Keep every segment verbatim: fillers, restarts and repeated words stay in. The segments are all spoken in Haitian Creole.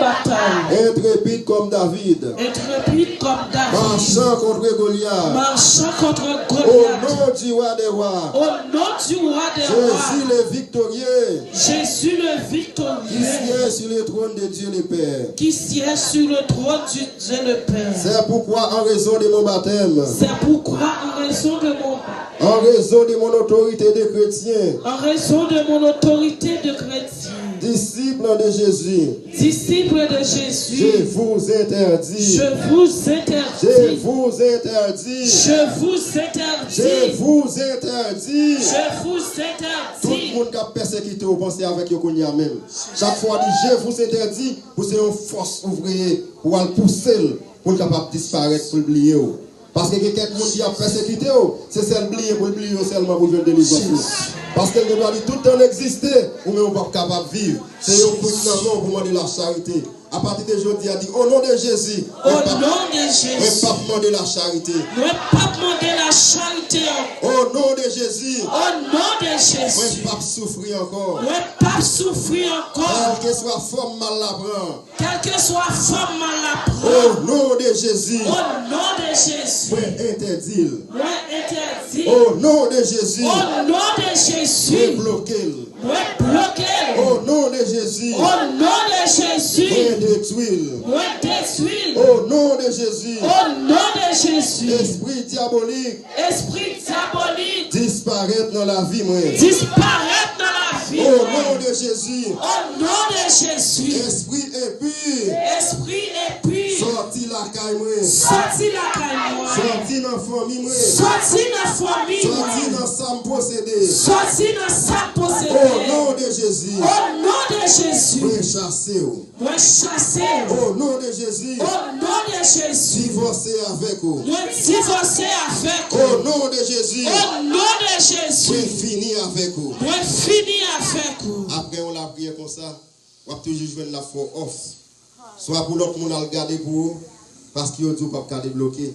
bataille. Intrépide comme David. Intrépide comme David. Marchant contre Goliath. Marchant contre Goliath. Au nom du roi des rois. Au nom du roi des rois. Jésus le victorieux. Jésus le victorieux. Qui siège sur le trône de Dieu le Père. Qui siège sur le trône du Dieu le Père. C'est pourquoi, en raison de mon baptême. C'est pourquoi, en raison de mon En raison de mon autorité de chrétien. En raison de mon autorité de chrétien. Disciple de Jésus. Disciple de Jésus. Je vous interdis. Je vous interdis. Je vous interdis. Je vous interdis. Je vous interdis. Je vous interdis. Tout moun k ap pèsekite w, panse avèk yo kounye a menm. Chak fwa w di je vous interdis, pou se yon fòs ou voye pou w al pouse l, pou l kapab disparèt, pou l bliye w. Paske gen kèk moun ki ap pèsekite w, se sèl bliye pou l bliye w sèlman pou jwenn delivrans li. Paske l gen dwa di tout tan l egziste, ou menm ou p ap kapab viv. Se yon kwit nan men w pou mande lacharite. Apati de jodi a, di, "O non de Jezi, mwen p ap, mwen p ap mande lacharite." Mwen p ap mande lacharite ankò. O non de Jezi, o non de Jezi, mwen p ap soufri ankò. Mwen p ap soufri ankò. Kèlkeswa fòm mal la pran. Kèlkeswa fòm mal la pran. O non de Jezi. O non de Jezi. Mwen entèdi l. Mwen entèdi l. O non de Jezi. O non de Jezi. Mwen bloke l. Mwen bloke l. O non de Jezi. O non de Jezi. Mwen detwi l. Mwen detwi l. O non de Jezi. O non de Jezi. Espri dyabolik. Espri dyabolik. Disparèt nan lavi mwen. Disparèt nan lavi mwen. O non de Jezi. O non de Jezi. Espri enpi. Espri enpi. Sòti lakay mwen. Sòti lakay mwen. Sòti nan fanmi mwen. Sòti nan fanmi mwen. Sòti nan sa m posede. Sòti nan sa m posede. O non de Jezi. O non de Jezi. Mwen chase w. Mwen chase w. O non de Jezi. O non de Jezi. Divòse avèk ou. Mwen divòse avèk ou. O non de Jezi. O non de Jezi. Mwen fini avèk ou. Mwen fini avèk ou. Apre yon lapriyè konsa, w ap toujou jwenn l ap fè w òf. Swa pou lòt moun al gade pou ou, paske yo di w p ap ka debloke.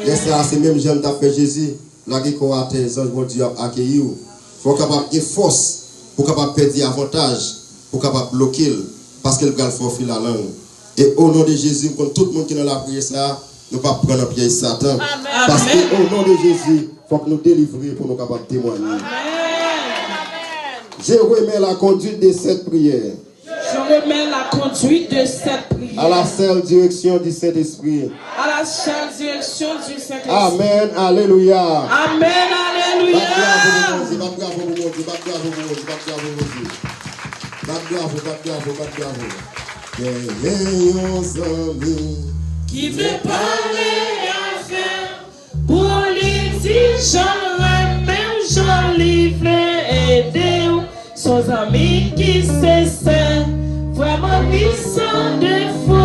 Lè sa a, se menm jan l t ap fè Jezi, lage kò w atè, zanj Bondye yo ap akeyi w. Fò w kapab gen fòs pou w kapab pèdi avantaj, pou w kapab bloke l, paske l pral fè w filalang. E o non de Jezi, m konn tout moun ki nan lapriyè sa a, nou p ap pran nan pyèj Satan. Amèn. Paske o non de Jezi, fòk nou delivre pou nou kapab temwaye. Amèn. Je remets la conduite de cette prière Je remets la conduite de cette prière à la seule direction du Saint-Esprit. À la seule direction du Saint-Esprit. Amen, alelouya. Amen, alelouya. Bat bravo pou Bondye, bat bravo pou Bondye, bat bravo pou Bondye. Bat bravo, bat bravo, bat bravo. Genyen yon zanmi ki vle pale avè w. Pou li di jan l renmen w, jan li vle ede w. S on zanmi ki sensè, vrèman li san defo.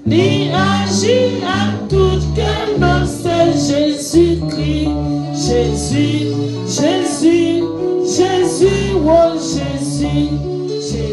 Li aji ak tout kè l, non se Jezikri. Jezi, Jezi, Jezi, o Jezi.